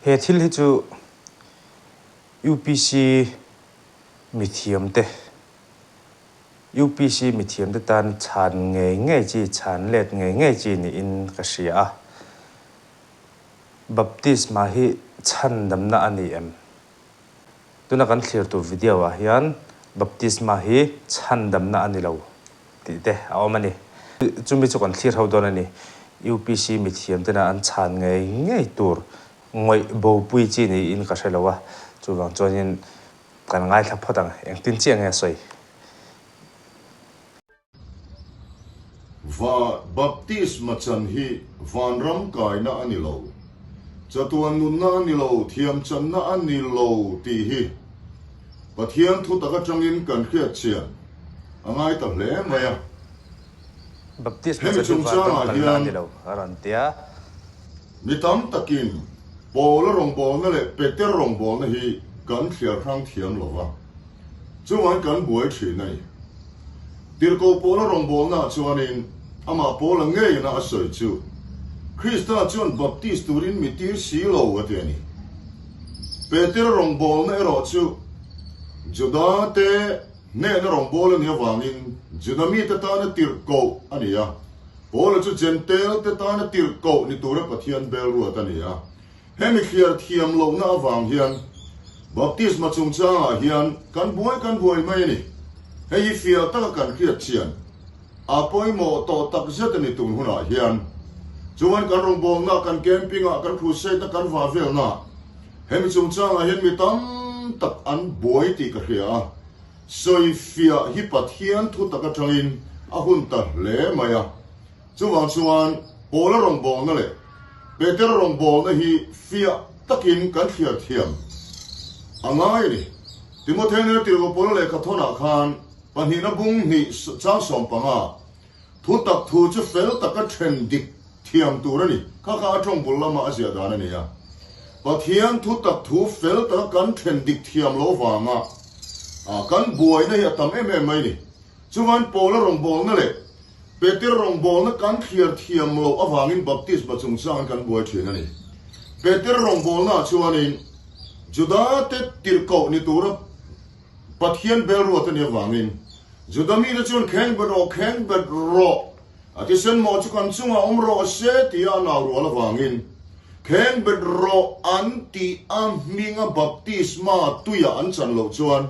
He thil hi chu UPC mithiamte UPC mithiamte tan chhan ngei ngei chi, chhan let ngei ngei chi niin ka hria a. Baptisma hi chhandamna a ni em? Tuna kan thlir tur video ah hian baptisma hi chhandamna a ni lo tih te a awm a ni. Chumi chu kan thlir ho dawn a ni. UPC mithiam tena an chhan ngei ngei tur ngawih bopui chi niin ka hre lo a, chuvang chuanin kan ngaithla phawt ang. Engtin chiah nge a sawi? Va baptisma chan hi vanram kaina a ni lo, chatuan nunna a ni lo, thiamchanna a ni lo tih hi Pathian thu tak atangin kan hriat chian a ngai ta hle mai a. Baptisma Hemi chan hi vanram chungchangah kalna a hian ni lo a rawn ti a. Mi tam takin Paula rawngbawlna leh Peter rawngbawlna hi kan thliar hrang thiam lo va. Chuvangin kan buai thin a ni. Tirhkoh Paula rawngbawlnaah chuanin amah Paula ngeina a sawi chu, Krista chuan baptis turin mi tir si lo a ti a ni. Petera rawngbawlna erawh chu Juda te hnehna rawngbâwl a nih avangin Juda mite tana tirhkoh a ni a, Paula chu Jentail te tana tirhkoh ni tura Pathian bel ruat a ni a. Hemi thliar thiam lohna avang hian baptisma chungchangah hian kan buai kan buai mai a ni. Hei hi fiah taka kan hriat chian a pawimawh tawh tak zet a ni tun hunah hian. Chuan kan rawngbawlna, kan camping-ah, kan crusade-a kan vah velna hemi chungchangah hian mi tam tak an buai tih ka hria a. Sawi fiah hi Pathian thu tak atangin a hun ta hle mai a. Chuvang chuan Paula rawngbawlna leh Petera rawngbawlna hi fiah takin kan thliar thiam a ngai a ni. Timothea nena tirhkoh Paula lehkha thawnah khan pahnihna bung hnih chang 15 thu tak thu chu fel taka then dik thiam tur a ni. Kha kha a tawng bul lama a ziah dan a ni a. Pathian thu tak thu fel taka kan then dik thiam lo vanga kan buaina hi a tam em em mai a ni. Chuan Paula rawngbawlna leh Peter rawngbawlna kan thliar thiam loh avangin baptisma chungchangin kan buai thin a ni. Peter rawngbawlnaah chuanin Juda-te tirhkoh ni tura Pathian bel ruat a nih avangin Juda mite chuan kheng bet rawh, kheng bet rawh, a thisen mawh chu kan chungah awm rawh se tia a nau rual avangin kheng bet rawh an tih a hminga baptisma tuia an chan loh chuan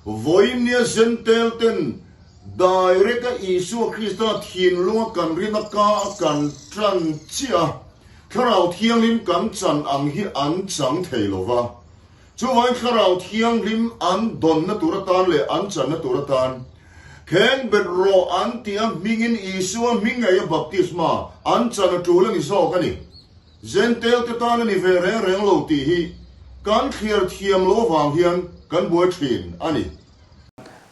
Vawinia Zentel ten direct a Isua Krista thinlunga kan rina ka a kan tan chiah a, Thlarau Thianghlim kan chan ang hi an chang thei lo va. Chuvangin Thlarau Thianghlim an dawnna tur atan leh an channa tur atan kheng bet rawh an tih a hmingin Isua hming ngei a baptisma an chan a tul a ni zawk a ni. Zentel te tan a ni ve reng reng lo tih hi kan thliar thiam lo avang hian kan buai thin a ni.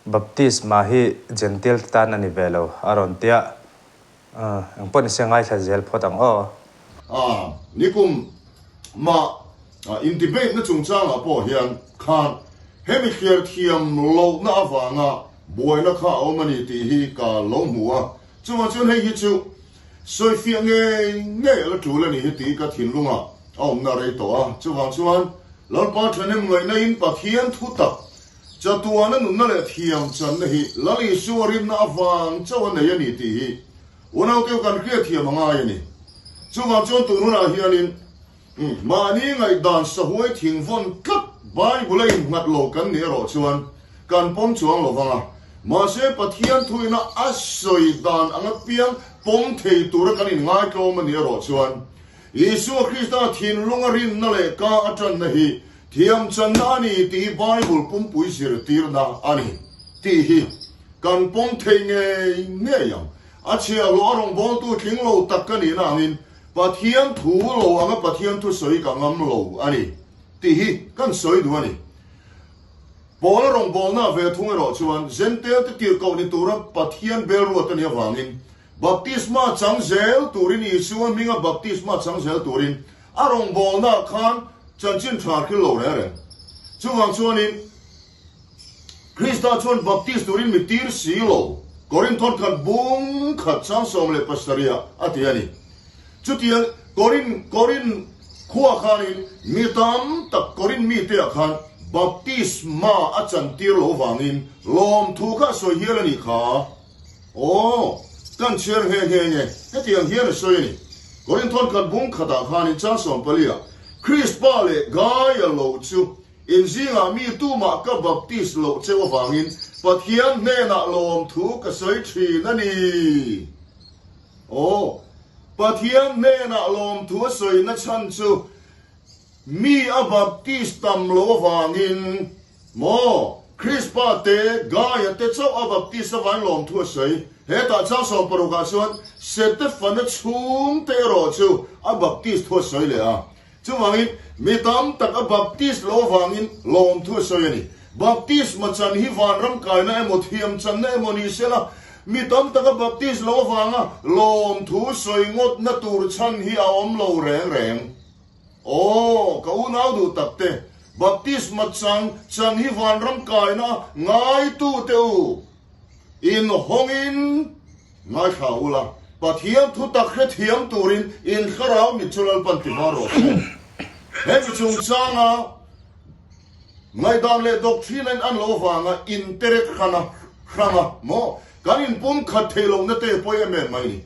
Baptisma hi Jentail te tan a ni ve lo a rawn tia, engpawh ni se ngaithla zel phawt ang aw. A nikum mah in debate na chungchangah pawh hian khan hemi thliar thiam lohna avanga buaina kha a awm a ni tih hi ka lo hmu a, chuvang chuan hei hi chu Sawifiah ngei ngei a la tul a nih hi tih ka thinlungah a awmna rei tawh a. Chuvang chuan Lalpa thahnem ngaihna in Pathian thu tak chatuana nunna leh thiam channa hi Lal Isua rinna avang chauh a nei a ni tih hi unauteu kan hriatthiam a ngai a ni. Chuvang chuan tun hunah hianin Mahni ngaihdan sahuai thing vawn tlat Bible a innghat lo kan nih erawh chuan kan pawm chuang lo vang a. Mahse Pathian thuina a sawi dan ang apiang pawm thei tura kan inngaitlawm a nih erawh chuan Isua Krista thinlunga rinna leh ka a tanna hi thiamchanna a ni tih hi Bible pumpui zirtirna a ni tih hi kan pawm thei ngei ngei ang. A chhiahhlawh a rawngbawltu tling lo tak ka nihna angin Pathian thu lo anga Pathian thu sawi ka ngam lo a ni tih hi kan sawi duh a ni. Paula rawngbawlna ve thung erawh chuan Jentail te tirhkoh ni tura Pathian bel ruat a nih avangin baptisma chang zel turin Isua hminga baptisma chang zel turin a rawngbawlnaah khan chanchin tha hril lo reng reng. Chuvang chuanin Krista chuan baptis turin mi tir si lo, Korinthon khat bung khat chang 17 a ti a ni. Chutiang Korin Korin. Khua khanin mi tam tak Korinth mite ah khan baptisma a chantir lo vangin lawmthu kha a sawi hial a nih kha. Aw, kan chhiar nghe nghe nge, hetiang hian a sawi a ni. Korinth thawnkhat bung khatah khanin chang 14 ah Krispa leh Gaia lo chu in zingah mi tumah ka baptis loh cheu avangin Pathian hnenah lawmthu ka sawi thin a ni. Aw, Pathian hnenah lawmthu a sawina chhan chu mi a baptis tam lo avangin maw? Krispa te, Gaia te chauh a baptis avangin lawmthu a sawi. Hetah chang 60 ah chuan Setefana chhungte erawh chu a baptis thu a sawi leh a. Chuvangin, mi tam tak a baptis lo avangin lawmthu a sawi a ni. Baptisma chan hi vanram kaina emaw thiam channa emaw ni sela, mi tam tak a baptis lo avanga lawmthu sawi ngawtna tur chhan hi a awm lo reng reng. Aw, ka unau duh tak te, baptisma chang chan hi vanram kaina ngaitute u, inhawngin, Ngaithla ula, Pathian thu tak hrethiam turin in thlarau mit chu Lalpan ti hma rawh se. He mi chungchanga ngaihdan leh doctrine a in an loh avanga interek hrana hranga maw kan inpumkhat theih lohna te pawi em em mai ni.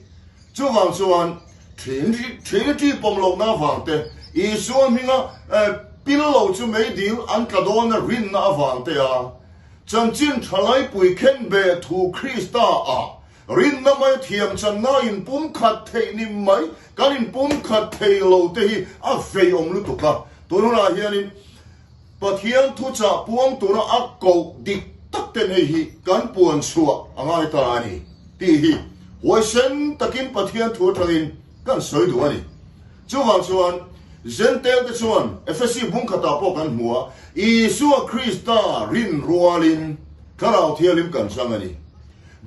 Chuvang chuan Trinity pawm lohna avang te, Isua hminga pil lo chu meidil an tla dawna rinna avang te a, Chanchin Thalaipui khenbeh thu Krista ah rinna mai thiam channa inpumkhat theih ni mai kan inpumkhat thei lo te hi a vei awm lutuk a. Tun hunah hianin Pathian thuchah puang tura a koh dik tak ten hei hi kan puan chhuah a ngai ta a ni tih hi huaisen takin Pathian thu atangin kan sawi duh a ni. Chuvang chuan, Jentail te chuan Efesi bung khatah pawh kan hmu a, Isua Krista rin rualin Thlarau Thianghlim kan chang a ni.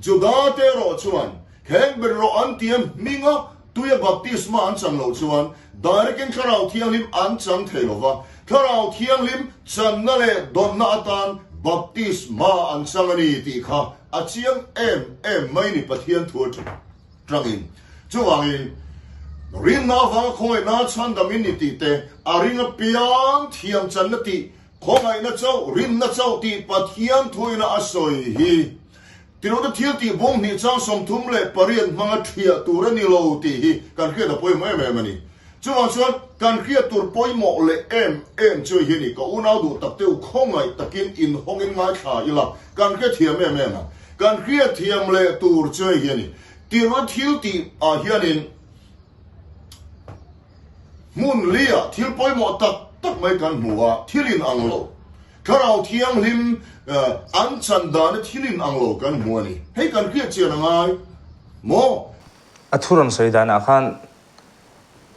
Juda te erawh chuan heng ber rawh an ti a hminga tuia baptisma an chan loh chuan direct-in Thlarau Thianghlim an chang thei lo va, Thlarau Thianghlim channa leh dawnna atan baptisma an chang a ni tih kha a chiang em em mai ni Pathian thu atang. Tangin. Chuvangin, rinna avanga khawngaihna chhandam in ni tih te, a ring apiang thiam channa tih, khawngaihna chauh, rinna chauh tih Pathian thuina a sawi hi Tirhute thil tih bung hnih chang 38 hmanga thiah tur a ni lo tih hi kan hriat a pawimawh em em a ni. Chuvang chuan kan hriat tur pawimawh leh em em chu hi a ni. Ka unau duh tak te u khawngaih takin inhawngin ngaithla ila kan hrethiam em em ang. Kan hriatthiam leh tur chu hei hi a ni. Tirhna thil tih ah hianin hmun liah thil pawimawh tak tak mai kan hmu a, thil in ang lo. Thlarau Thianghlim an chan dana thil in ang lo kan hmu a ni. Hei kan hriat chian a ngai maw? A thu rawn sawi danah khan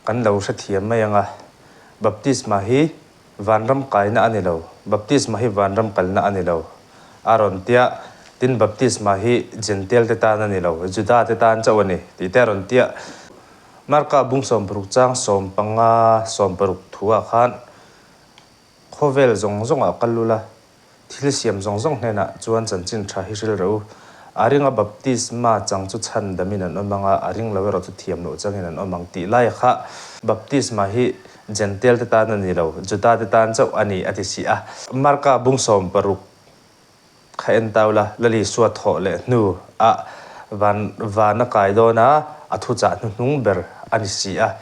kan lo hrethiam mai ang a, baptisma hi Vanram kaina a ni lo, baptisma hi vanram kalna a ni lo. A rawn tia, tin baptisma hi Jentail te tan a ni lo, Juda te tan chauh a ni, tih te a rawn tia. Marka bung 60 chang 15 60 thuah khan khawvel zawng zawngah kal lul a, Thil siam zawng zawng hnenah chuan chanchin tha hi hril reuh. A ringa baptisma chang chu chhan damin an awm ang a, a ring lo erawh chu thiam loh changin an awm ang tih lai kha baptisma hi Jentail te tan a ni lo, Juda te tan chauh a ni a ti si a. Marka bung 60 kha en tau la, Lal Isua thawh leh hnu ah van van a kai dawn a, a thuchah hnuhnung ber a ni si a.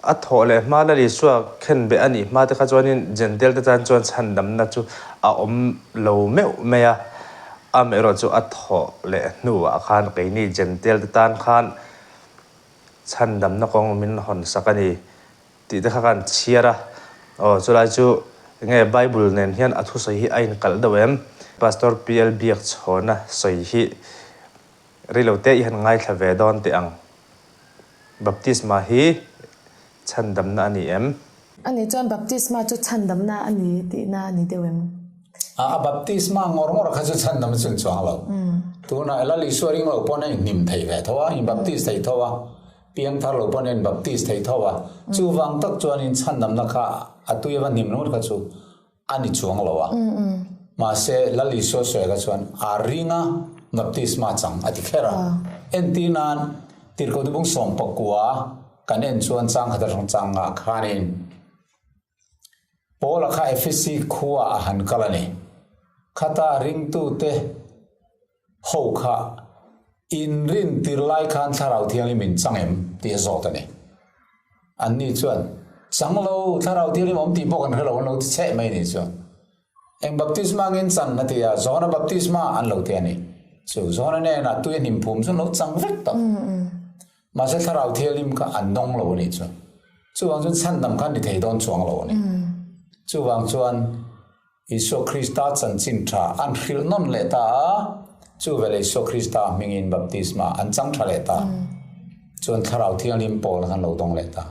A thawh leh hma Lal Isua khenbeh a nih hma te kha chuanin Jentail te tan chuan chhandamna chu a awm lo meuh mai a, amaherawh chu a thawh leh hnuah khan keini Jentail te tan khan chhandamna kawng min hawn sak a ni tih te kha khan chhiar a, aw chulai chu enge Bible nen hian a thusawi hi a inkalh deuh em? Pastor PL Biakchhawna sawi hi Rilote i han ngaithla ve dawn teh ang. Baptisma hi chhandamna a ni em? A nih chuan baptisma chu chhandamna a ni tihna a ni deuh em? A baptisma ngawr ngawr kha chu chhandam a chun chuang lo. Tunah Lal Isua ring lo pawn a inhnim thei ve tho a, inbaptis thei tho a, piangthar lo pawn a inbaptis thei tho a. Chuvang tak chuanin chhandamna kha a tui ava hnim ringawt kha chu a ni chuang lo a. Mahse, Lal Isua sawi kha chuan a ring a, baptisma chang a ti kher a. Entir nan, Tirhkoh Dubung 19. kan en chuan chang khat atang chang ngah khanin Paula kha Efesi khua a han kal a ni. Khata ringtute ho kha inrin tir lai khan Thlarau Thianghlim in chang em tih a zawt a ni. Anni chuan, Chang lo, Thlarau Thianghlim awm tih pawh kan hre lo an lo ti cheh mai ni chuan. Eng baptisma ngin chan a ti a, Johana baptisma an lo ti a ni. Chu Johana hnenah tui a hnim phum chu an lo chang vek tawh. Mahse Thlarau Thianghlim kha an dawng lo a nih chu. Chuvang chuan chhandam kha an ni thei dawn chuang lo a ni. Chuvang chuan Isua Krista chanchin tha an hrilh nawn leh ta a, chu veleh Isua Krista hmingin baptisma an chang tha leh ta. Chuan Thlarau Thianghlim pawl kha an lo dawng leh ta.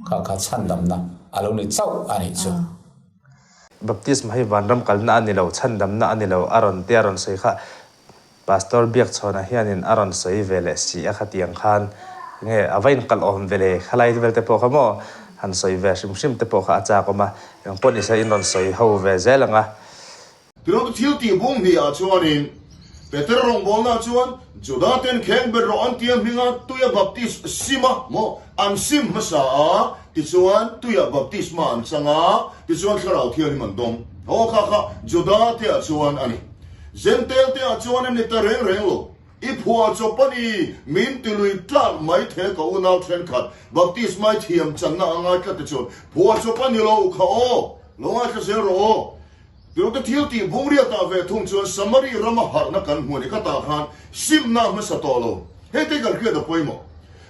Kha kha chhandamna a lo ni chauh a nih chu. Baptisma hi vanram kalna a ni lo, chhandamna a ni lo a rawn tia rawn sawi kha Pastor Biakchhawna hianin a rawn sawi ve leh si a khatiang khan nge a va inkalh awm ve le khalai vel te pawh kha maw han sawi ve hrim hrim te pawh kha a chak awm a, engpawh nise in rawn sawi ho ve zel ang a. Tirhtu thil tih bung hnih ah chuanin Peter rawngbawlna chuan Juda ten kheng ber rawh an tia hminga tuia baptis sim a maw an sim hmasa a, tichuan tuia baptisma an chang a, tichuan Thlarau Thianghlim an dawng. Aw kha kha Juda te ah chuan a ni. Jentail te ah chuan a ni ta reng reng lo. I phuah chawp a ni, min ti lui tlat mai the ka unau thenkhat baptisma i thiam channa a ngai tlat te chuan phuah chawp a ni lo kha aw, lo ngaithla zel rawh aw. Tirhte thil tih bungriatah ve thung chuan Samari rama harhna kan hmu a ni. Khatah khan simna a hmasa tawh lo. Hei te kan hriat a pawimawh.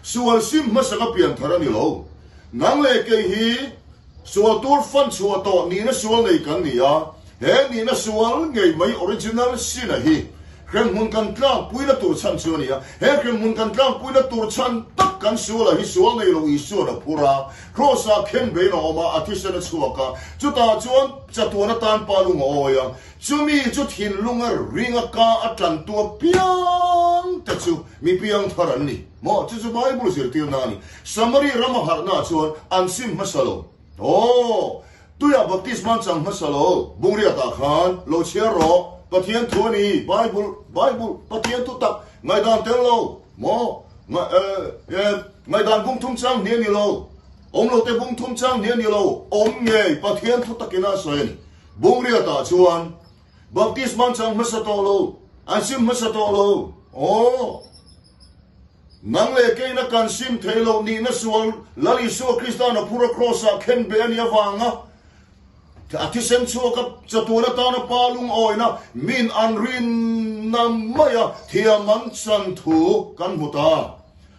Sual sim hmasa ka pian thar a ni lo. Nang leh kei hi sual tur fan chhuah tawh nihna sual nei kan ni a. He nihna sual ngei mai original sin a hi hremhmun kan tlakpuina tur chhan chu a ni a. He hremhmun kan tlakpuina tur chhan tak kan suala hi sual nei lo Isuan a phur a. Kraws-ah khenbein a awm a, a thisen a chhuak a, chutah chuan chatuan atan pa lung a awi a. Chumi chu thinlunga ringa ka a tlantu apiang te chu mi piangthar an ni. Maw? Chu chu Bible zirtirna a ni. Samari rama harhnaah chuan an sim hmasa lo. Aw! Tuiah baptisma an chang hmasa lo. Bungriatah khan lo chhiar rawh. Pathian thu a ni. Bible, Bible, Pathian thu tak ngaihdan tel lo. Maw? Ngaihdan bung thum chang hni a ni lo. Awm lo te bung thum chang hni a ni lo. Awm ngei Pathian thu takin a sawi a ni. Bungriatah chuan baptisma an chang hmasa tawh lo. An sim hmasa tawh lo. Aw! Nang leh keina kan sim thei loh nihna sual Lal Isua Krista'n a phur a Kraws-ah khen beh a nih avanga a thisen chhuak a chatuan atana Pa lungawina min an rinna maia thiam an chan thu kan hmu ta.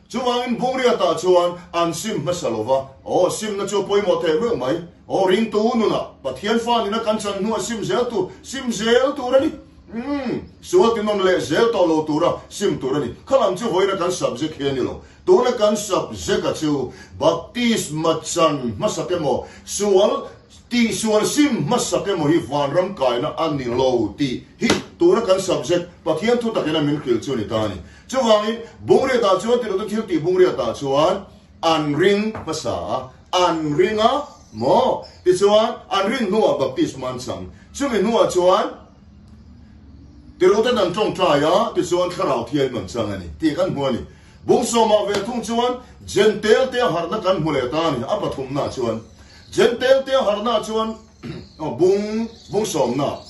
Chuvangin Bungriatah chuan an sim hmasa lo va, aw simna chu a pawimawh teh meuh mai, aw ringtu nunah Pathian fa nihna kan chan hnuah sim zel tur, sim zel tur a ni. Umm, sual ti nawn leh zel tawh lo tura sim tur a ni. Kha lam chu vawiina kan subject hi a ni lo. Tuna kan subject-a chu baptisma chan hmasak emaw, sual tih sual sim hmasak emaw hi vanram kaina a ni lo tih hi tuna kan subject Pathian thu takin a min hrilh chu a ni ta a ni. Chuvangin, Bungriatah chuan tirhtu thil tih Bungriatah chuan an ring hmasa a, an ring a maw? Tichuan, an rin hnuah baptisma an chang. Chumi hnuah chuan Tirhuten an tawngtai a, tichuan Thlarau Thiaim an chang a ni tih kan hmu a ni. Bung sawmah ve thung chuan Jentail te a harhna kan hmu leh ta a ni, a pathumnaah chuan Jentail te a harhnaah chuan bung bung sawmna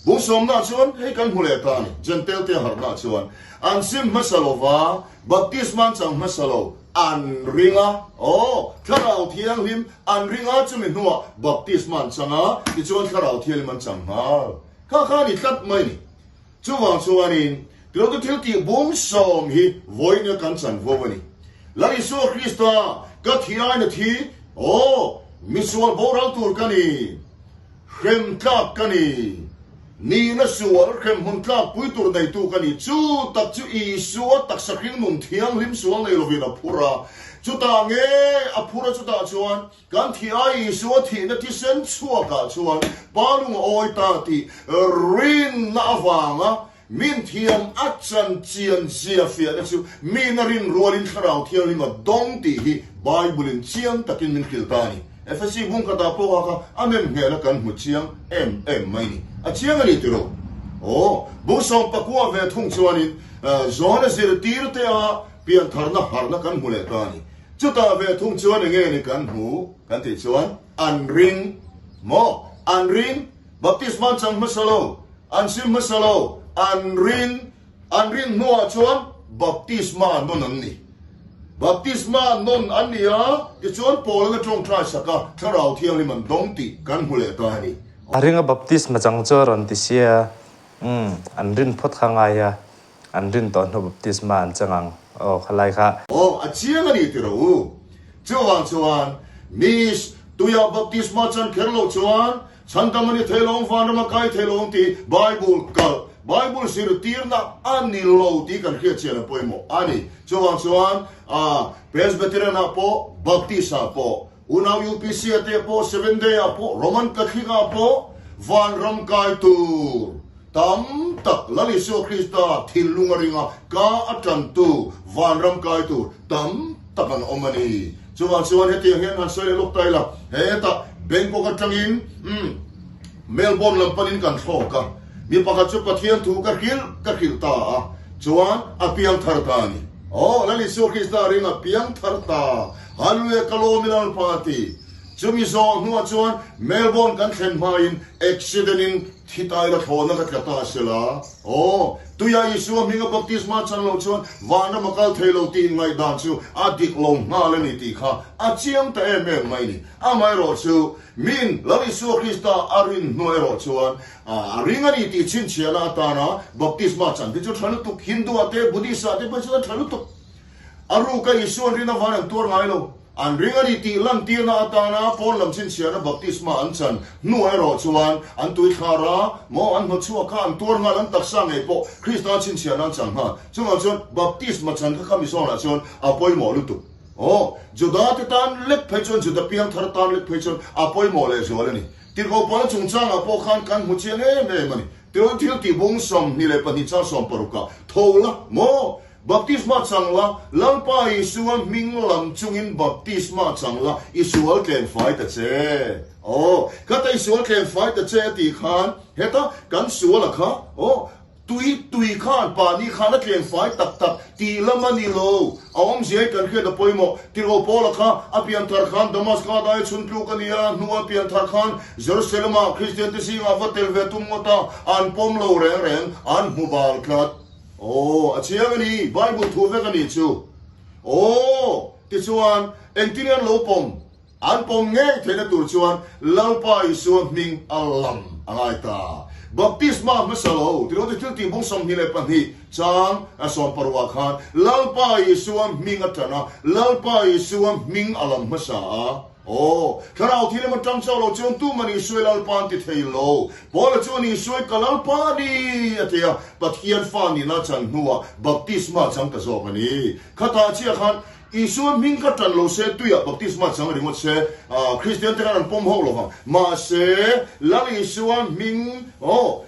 bung sawmnaah chuan hei kan hmu leh ta a ni, Jentail te a harhnaah chuan an sim hmasa lova, baptisma an chang hmasa lo, an ring a, aw, Thlarau Thianghlim an ring a, chumi hnuah baptisma an chang a, tichuan Thlarau Thianghlim an chang nghal. Kha kha a ni tlat mai ni. Chuvang chuanin, Tirhtu thil tih bum sawm hi vawiin kan chanvo a ni. Lal Isua Krista, ka thi aina thi, aw, misual boral tur ka ni, hrem tlak ka ni, nihna sual hrem hmun tlak pui tur neitu ka ni, chu tak chu Isua taksa hring nun thianghlim sual nei lovin a phur a, chutah nge a phur a chutah chuan Kan thih a Isua thihna thisen chhuakah chuan Pa lung a awi ta tih rinna avanga min thiam a chan chian zia fiahna chu min a rin rualin Thlarau Thianghlim a dawng tih hi Bible-in chiang takin min hrilh ta a ni. Efesi bung khatah pawh kha kha a nem nghehna kan hmu chiang em em mai ni. A chiang a ni tiraw? Aw, bung sawmpakua ve thung chuanin Johana zirtirte a piantharna harhna kan hmu leh ta a ni. Chutah ve thung chuan enge ni kan hmu kan tih chuan an ring maw? An ring, baptisma an chang hmasa lo, an sim hmasa lo, an ring, an rin hnuah chuan baptisma nawn an ni. Baptisma nawn an ni a, tichuan Paula'n a tawngtai sak a, Thlarau Thianghlim an dawng tih kan hmu leh ta a ni. A ringa baptisma chang chu a rawn ti sia, umm, an rin phawt kha ngai a, An rin tawh hnu baptisma an chang ang aw khalai kha. Aw a chiang a ni ti rawh u. Chuvang chuan Miss tuiah baptisma chan kher loh chuan chhandam a ni thei lo ang, vanram a kai thei lo ang tih Bible kalh, Bible zirtirna a ni lo tih kan hriat chian a pawimawh a ni. Chuvang chuan Presbyterian ah pawh Baptist ah pawh Unau UPC ah te pawh Seventh Day ah pawh Roman Catholic ah pawh vanram kai tur Tam tak Lal Isua Krista thinlung a ring a, ka a tantu vanram kai tur tam tak an awm a ni. Chuvang chuan hetiang hian han sawi leh lawk ta ila, hetah Bangkok atangin umm Melbourne lam panin kan thlawk a, mi pakhat chu Pathian thu ka hrilh ka hrilh ta a, chuan a piang thar ta a ni. Aw, Lal Isua Krista a ring a piang thar ta, Hallelujah ka lawm i Lalpa a ti. Chumi zawh hnuah chuan Melbourne kan thlen hmain accident in Thi tai la thlawhna ka tla ta a sela. Aw, tuia Isua hminga baptisma chan loh chuan vanram a kal thei lo tih ngaihdan chu a dik lo nghal a ni tih kha a chiang ta em em mai ni. Amaherawh chu, min Lal Isua Krista a rin hnu erawh chuan a ring a ni tih chhinchhiahna atana baptisma chan te chu tha lutuk, Hindu-ah te, Buddhist-ah te pawh chuan a tha lutuk. A ruka Isua'n rin avang an tuar ngai lo. An ring a ni tih lantirna atana pawn lam chhinchhiahna baptisma an chan hnu erawh chuan an tuithlar a, maw an hnawchhuak kha an tuar nghal, an taksa ngei pawh Krista chhinchhiahna an chang nghal. Chungah chuan baptisma chan kha kha mizawnah chuan a pawimawh lutuk. Aw, Juda te tan lek phei chuan, Juda piangthar tan lek phei chuan a pawimawh lehzual a ni. Tirhkoh Paula chungchangah pawh khan kan hmu chiang em em a ni. Tichuan thil tihbung 22 chang 60 ah tho la, maw Baptisma chang la, Lalpa Isua hming lam chungin baptisma chang la, i sual tlem fai ta che. Aw, khata i sual tlem fai ta che a tih khan, heta kan sual a kha, aw, tui, tui khan, pahnih khan a tlem fai tak tak tih lam a ni lo. A awmzia hi kan hriat a pawimawh. Tirho Paula kha a pianthar khan Damaska dai chhun tluk a ni a, hnua a pianthar khan Jerusalem-ah Kristiante zingah va tel ve tum ngawt a, an pawm lo reng reng, an hmu bal tlat. Aw, a chiang a ni, Bible thu vek a nih chu. Aw, tichuan, engtin an lo pawm? An pawm ngei theihna tur chuan Lalpa Isua hming a lam a ngai ta. Baptisma hmasa lo, ti lo ti thil tihbung 22 chang a sawmparuah khan Lalpa Isua hming a tan a, Lalpa Isua hming a lam hmasa a. Aw, Thlarau thil emaw tang chauh lo chuan tuman Isuai Lalpa an ti thei lo. Paula chuan Isuai ka Lalpa a ni a ti a, Pathian fa nihna chan hnuah baptisma chang ta zawk a ni. Khatah chiah khan Isua hming kha tan lo se, tuiah baptisma chang ringawt se, Kristian te khan an pawm hauh lo vang. Mahse, Lal Isua hming, aw,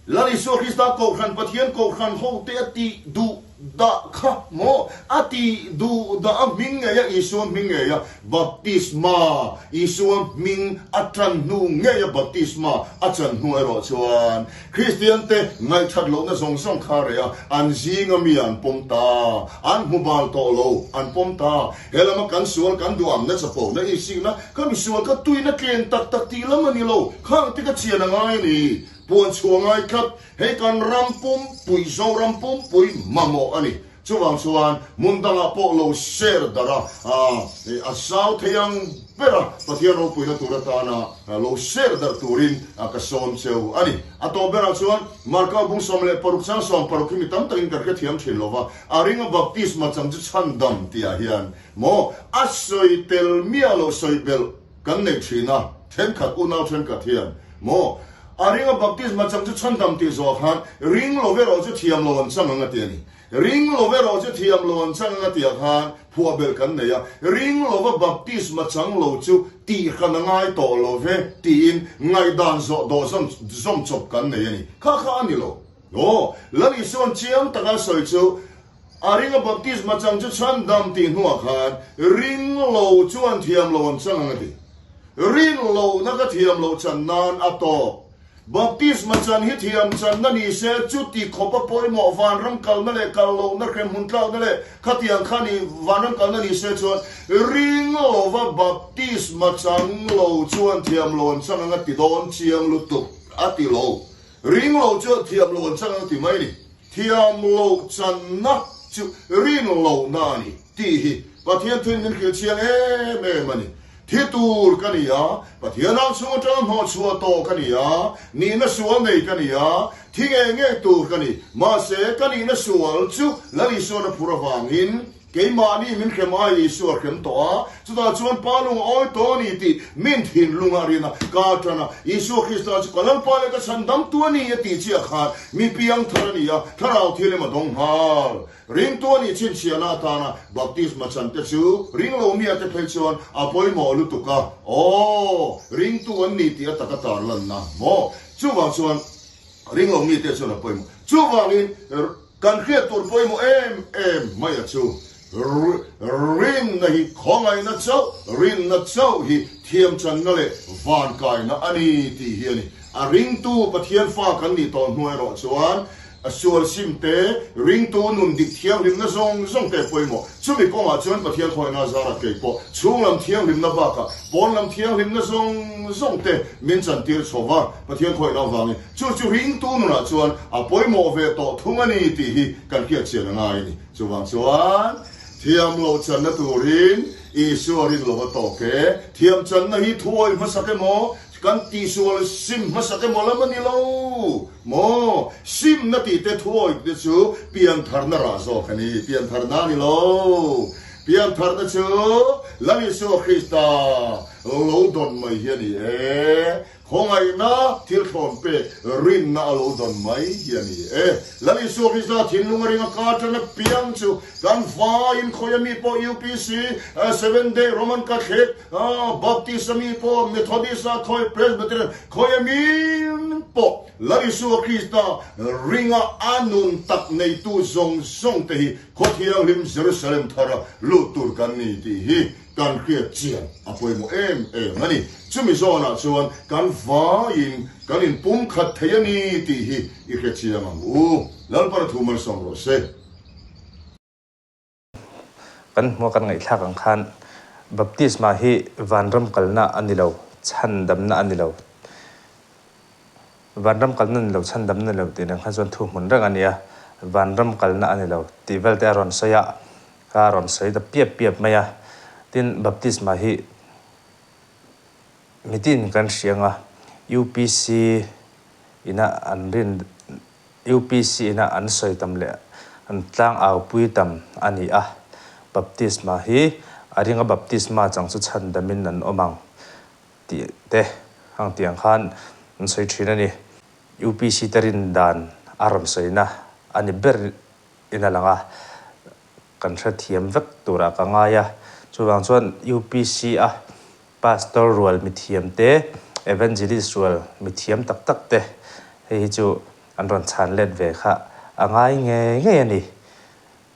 Lal Isua Krista Kohhran Pathian Kohhran hote a tih duh dah kha maw? A tih duh dah a hming ngei a, Isua hming ngei a, baptisma, Isua hming a tan hnu ngei a baptisma a chan hnu erawh chuan Kristian te ngaihthat lohna zawng zawng kha reh a, an zinga mi an pawm ta, an hmu bal tawh lo, an pawm ta. He lama kan sual kan duham na chapo na insikna ka misual ka tuina tleng tak tak tih lam a ni lo, khang te ka chian a ngai a ni. Puan chhuah ngai tlat, hei kan ram pumpui Zoram pumpui mamawh a ni. Chuvang chuan hmun dangah pawh lo share darh a, a zau thei ang ber a, Pathian ropuina tur atana lo share darh turin ka sawm cheu a ni. A tawp berah chuan Marka bung 16 chang 60 hi mi tam takin kan hrethiam thin lo va, A ring a baptisma chang chu chhandam tih ah hian maw a sawi tel miah lo sawi belh kan nei thin a, thenkhat unau thenkhat hian maw a ring a baptisma chang chu chhandam tih zawh khan ring lo erawh chu thiam lo an chang ang a ti a ni. Ring lo erawh chu thiam lo an chang ang a tih ah khan phuah belh kan nei a, ring lova baptisma chang lo chu tih hran a ngai tawh lo ve tiin ngaihdan zawh dawh zawm chawp kan nei a ni. Kha kha a ni lo. Aw, Lal Isua'n chiang taka sawi chu, A ringa baptisma chang chu chhandam tih hnuah khan ring lo chuan thiam lo an chang ang a ti. Rin lohna ka thiam loh chan nan a tawk. Baptisma chan hi thiam channa ni se, chuti khawpa pawimawh vanram kalna leh kal lohna hremhmun tlakna leh khatiang kha ni vanram kalna ni se chuan ring lova baptisma chang lo chuan thiam lo an chang ang a ti dawn chiang lutuk a ti lo. Ring lo chuan thiam lo an chang ang a ti mai a ni. Thiam loh channa chu rin lohna a ni tih hi Pathian thuin min hrilh chiang em em a ni. Thi tur ka ni a, Pathian ang chhung atanga hnawhchhuah tawh ka ni a, nihna sual nei ka ni a, thi ngei ngei tur ka ni. Mahse, ka nihna sual chu Lal Isuan a phur avangin keimahni min hrem ai Isua hrem tawh a, chutah chuan Pa lung a awi tawh a ni tih min thinlung a rin a, ka tan a, Isua Krista chu ka Lalpa leh ka chhandamtu a ni a tih chiah khan mi piangthar a ni a, thlarau thil em a dawng nghal. Ringtu a nih chhinchhiahna atana baptisma chan te chu ringlo mia te phei chuan a pawimawh lutuk a, aw, ringtu an ni tih a taka tarlanna maw? Chuvang chuan ringlo mite chuan a pawimawh. Chuvangin kan hriat tur pawimawh em em mai a chu rinna hi khawngaihna chauh, rinna chauh hi thiamchanna leh vankaina a ni tih hi a ni. A ringtu Pathian fa kan nih tawh hnu erawh chuan a sual sim te, ringtu nun dik thianghlimna zawng zawng te pawimawh. Chumi kawngah chuan Pathian khawihna zarah kei pawh chhunglam thianghlimna bakah pawnlam thianghlimna zawng zawng te min chantir chho va, Pathian khawihna avangin chu chu ringtu nunah chuan a pawimawh ve tawh thung a ni tih hi kan hriatchian a ngai a ni. Chuvang chuan thiam loh channa turin Isua rin lova tawk e, thiam channa hi thuawi hmasak emaw, Kan tihsual sim hmasak emaw lam a ni lo maw? Simna tih te thuawih te chu piantharna rah zawk a ni. Piantharna a ni lo. Piantharna chu Lal Isua Krista lo dawn mai hi a ni e. Khawngaihna thil thlawn pek rinna a lo dawn mai hi a ni e. Lal Isua Krista thinlung a ring a ka tan apiang chu kan vaiin khawia mi pawh UPC, Seventh Day Roman Catholic, Baptist a mi pawh, Methodist a khawi, Presbyterian khawi a mi pawh Lal Isua Krista ringa a nun tak neitu zawng zawng te hi khaw thianghlim Jerusalem thara lut tur kan ni tih hi kan hriat chian a pawimawh em em a ni. Chumi zawnah chuan kan vaiin kan inpumkhat thei a ni tih hi i hre chiang ang u. Lalpara thu malsawm rawh se. Kan hmua kan ngaihthlak ang khan baptisma hi vanram kalna a ni lo, chhandamna a ni lo. Vanram kalna a ni lo, chhandamna a ni lo tih nen khan chuan thu hmun reng a ni a, vanram kalna a ni lo tih vel te a rawn sawi a, ka rawn sawi ta piap piap mai a. Tin, baptisma hi mitin kan hria ang a, UPC ina an rin UPC ina an sawi tam leh an tlang aupui tam a ni a, baptisma hi a ringa baptisma chang chu chhandamin an awm ang tih te ang tih ang khan an sawi thin a ni. UPC te rin dan a rawn sawina a ni ber in a lang a, kan hrethiam vek turah ka ngai a, chuvang chuan UPC a Pastor rual mithiam te, Evangelist rual mithiam tak tak te hei hi chu an rawn chhan let ve kha a ngai ngei ngei a ni.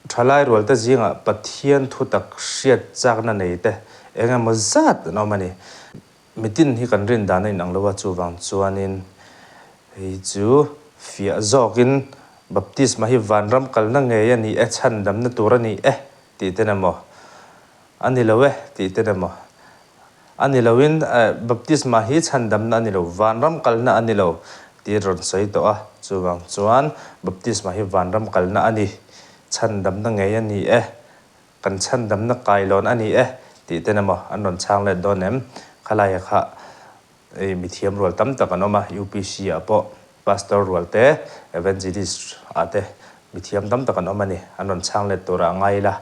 Thalai rual te zingah Pathian thu tak hriat chakna nei te eng emaw zat an awm a ni. Mitin hi kan rin dan a inang lo a, chuvang chuanin hei chu fiah zawkin baptisma hi vanram kalna ngei a ni e, chhandamna tur a ni e tih ten emaw A ni lo e, tih ten emaw? A ni loin, baptisma hi chhandamna a ni lo, vanram kalna a ni lo, tih rawn sawi tawh a. Chuvang chuan, baptisma hi vanram kalna a ni, chhandamna ngei a ni e, kan chhandamna kailawn a ni e, tih ten emaw an rawn chhang let dawn em? Khalaia kha ei mithiam rual tam tak an awm a, UPC ah pawh pastor rual te, evangelist ah te mithiam tam tak an awm a ni, an rawn chhang let turah a ngai ila.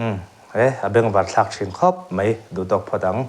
Umm, e, a bengvar thlak thin khawp mai, duhtawk phawt ang.